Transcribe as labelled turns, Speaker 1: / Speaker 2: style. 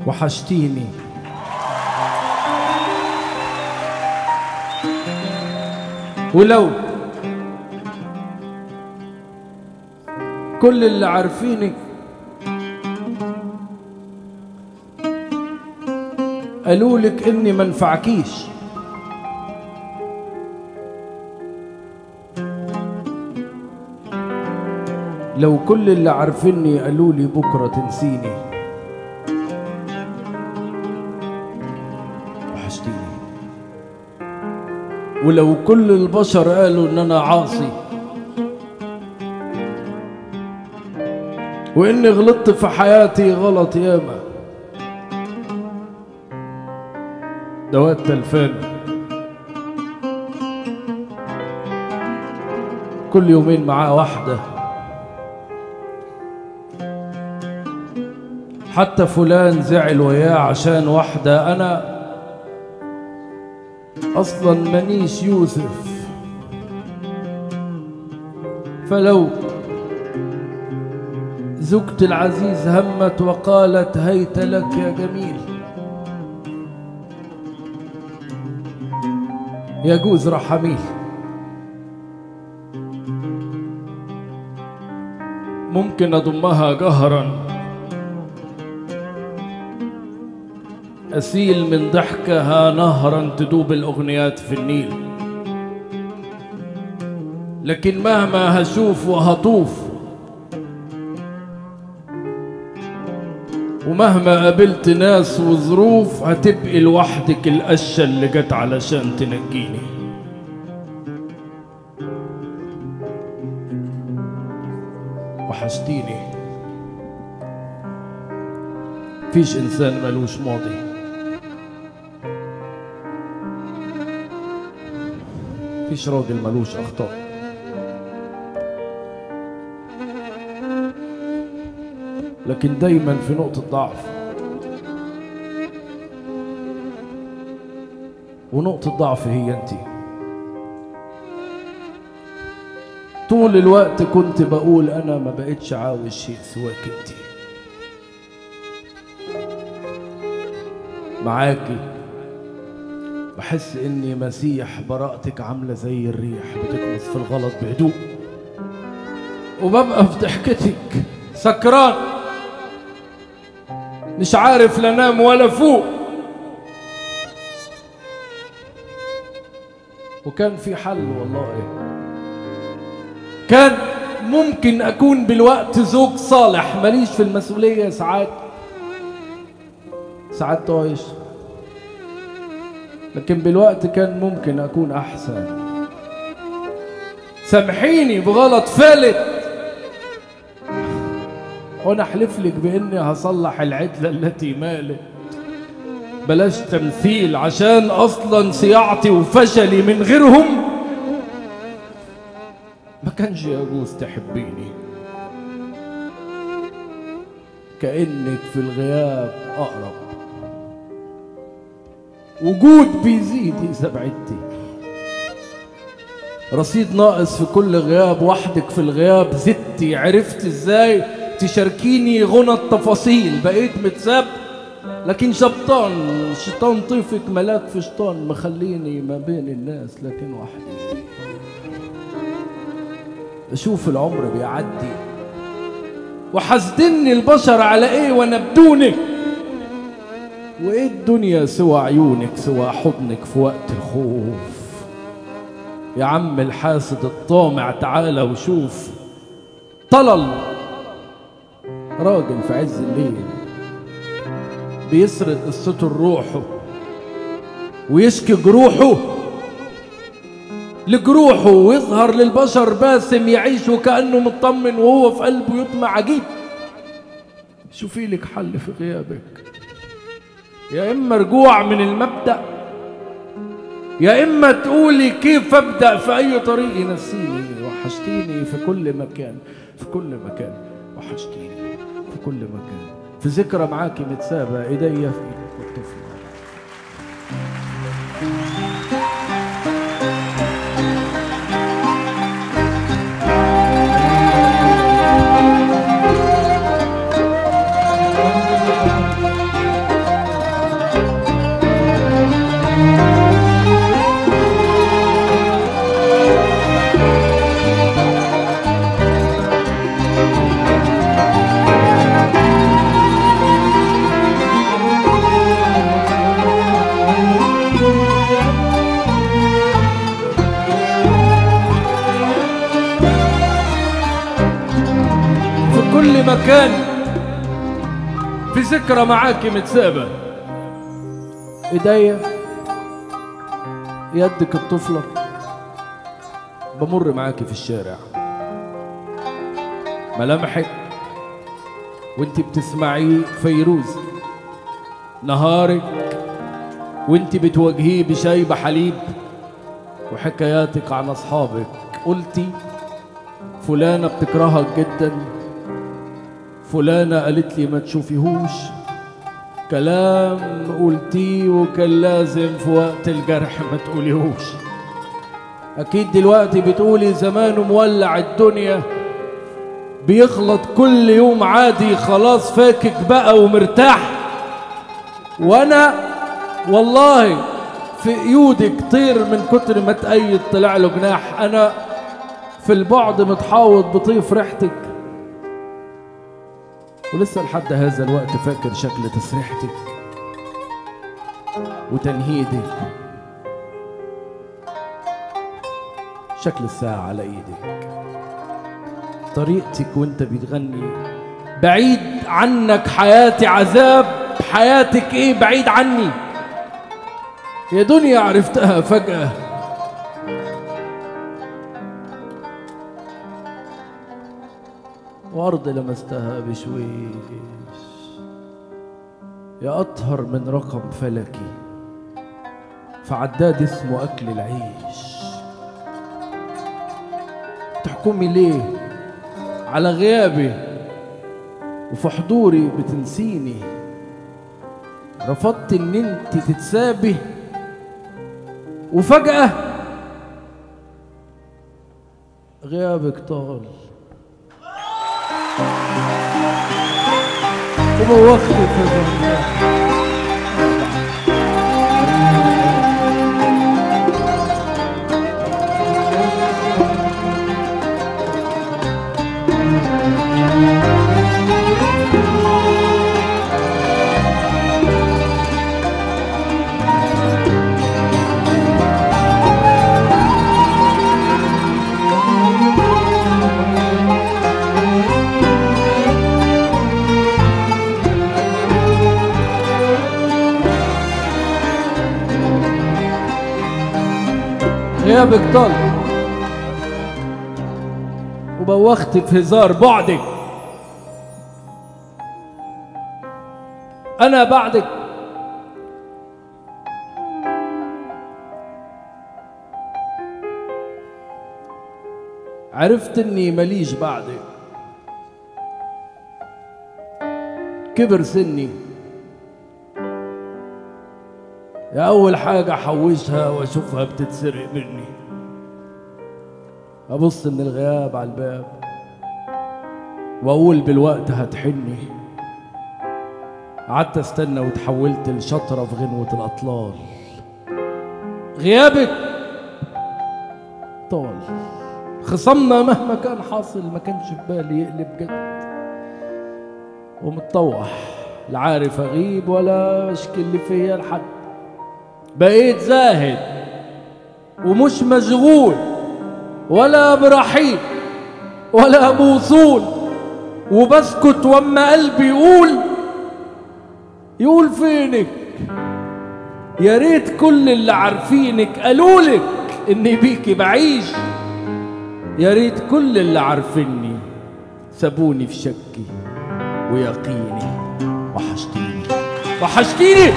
Speaker 1: وحشتيني. ولو كل اللي عارفينك قالوا لك اني ما نفعكيش، لو كل اللي عارفيني قالوا لي بكره تنسيني، وحشتيني. ولو كل البشر قالوا ان انا عاصي واني غلطت في حياتي غلط ياما، ده وقت تلفان كل يومين معاه واحدة، حتى فلان زعل وياه عشان واحدة. أنا أصلا مانيش يوسف، فلو زوجتي العزيز همت وقالت هيت لك يا جميل، يجوز رحميل. ممكن أضمها جهرا، أسيل من ضحكها نهرا تدوب الأغنيات في النيل، لكن مهما هشوف وهطوف ومهما قابلت ناس وظروف، هتبقي لوحدك القشة اللي جت علشان تنجيني. وحشتيني. مفيش إنسان ملوش ماضي، مفيش راجل ملوش أخطاء، لكن دايما في نقطة ضعف، ونقطة ضعف هي انتي. طول الوقت كنت بقول انا ما بقتش عاوز شيء سواك انتي. معاكي بحس اني مسيح، براءتك عاملة زي الريح بتكنس في الغلط بهدوء، وببقى في ضحكتك سكران مش عارف لا نام ولا فوق. وكان في حل والله، كان ممكن اكون بالوقت زوج صالح، ماليش في المسؤولية، ساعات ساعات طايش، لكن بالوقت كان ممكن اكون احسن. سامحيني بغلط فالت، وانا احلف لك باني هصلح العدله التي مالت. بلاش تمثيل، عشان اصلا صياعتي وفشلي من غيرهم ما كانش يجوز تحبيني. كانك في الغياب اقرب، وجود بيزيد اذا بعدتي، رصيد ناقص في كل غياب، وحدك في الغياب زدتي. عرفت ازاي تشاركيني غنى التفاصيل، بقيت متساب لكن شبطان، شيطان طيفك ملاك في شيطان، مخليني ما بين الناس لكن وحدي. اشوف العمر بيعدي وحاسدني البشر على ايه وانا بدونك، وايه الدنيا سوى عيونك سوى حضنك في وقت الخوف. يا عم الحاسد الطامع تعالى وشوف، طلل راجل في عز الليل بيسرد قصته لروحه ويشكي جروحه لجروحه، ويظهر للبشر باسم يعيش وكأنه مطمن وهو في قلبه يطمع عجيب. شوفي لك حل في غيابك، يا إما رجوع من المبدأ، يا إما تقولي كيف أبدأ في أي طريق ينسيني. وحشتيني في كل مكان، في كل مكان وحشتيني، في كل مكان، في ذكرى معاكي متسابة، ايديا في ايدك والطفل. مكان في ذكرى معاكي متسابة. ايديا يدك الطفلة، بمر معاكي في الشارع، ملامحك وانت بتسمعي فيروز، نهارك وانت بتواجهيه بشاي بحليب، وحكاياتك عن اصحابك. قلتي فلانة بتكرهك جدا، فلانة قالت لي ما تشوفيهوش، كلام قلتيه وكان لازم في وقت الجرح ما تقوليهوش. اكيد دلوقتي بتقولي زمانه مولع الدنيا، بيخلط كل يوم عادي، خلاص فاكك بقى ومرتاح، وانا والله في قيودك طير من كتر ما تأيد طلع له جناح. انا في البعد متحاوط بطيف ريحتك، ولسه لحد هذا الوقت فاكر شكل تسريحتك وتنهيدك، شكل الساعة على ايدك، طريقتك وانت بتغني. بعيد عنك حياتي عذاب، حياتك ايه بعيد عني يا دنيا، عرفتها فجأة. وأرض لمستها بشويش، يا أطهر من رقم فلكي فعداد اسمه أكل العيش. تحكمي ليه على غيابي وفي حضوري بتنسيني؟ رفضت ان انت تتسابي وفجأة غيابك طال وبوخت في ظهري. غيابك طال وبوخت في هزار بعدك، أنا بعدك عرفت إني ماليش بعدك. كبر سني يا أول حاجة أحوشها وأشوفها بتتسرق مني، أبص من الغياب على الباب وأقول بالوقت هتحني. قعدت أستنى وتحولت لشطرة في غنوة الأطلال. غيابك طال، خصمنا مهما كان حاصل ما كانش في بالي يقلب جد، ومتطوح لا عارف أغيب ولا أشكي اللي فيا لحد. بقيت زاهد ومش مشغول ولا برحيل ولا بوصول، وبسكت واما قلبي يقول يقول فينك. يا ريت كل اللي عارفينك قالولك اني بيكي بعيش، يا ريت كل اللي عارفيني سابوني في شكي ويقيني. وحشتيني وحشتيني.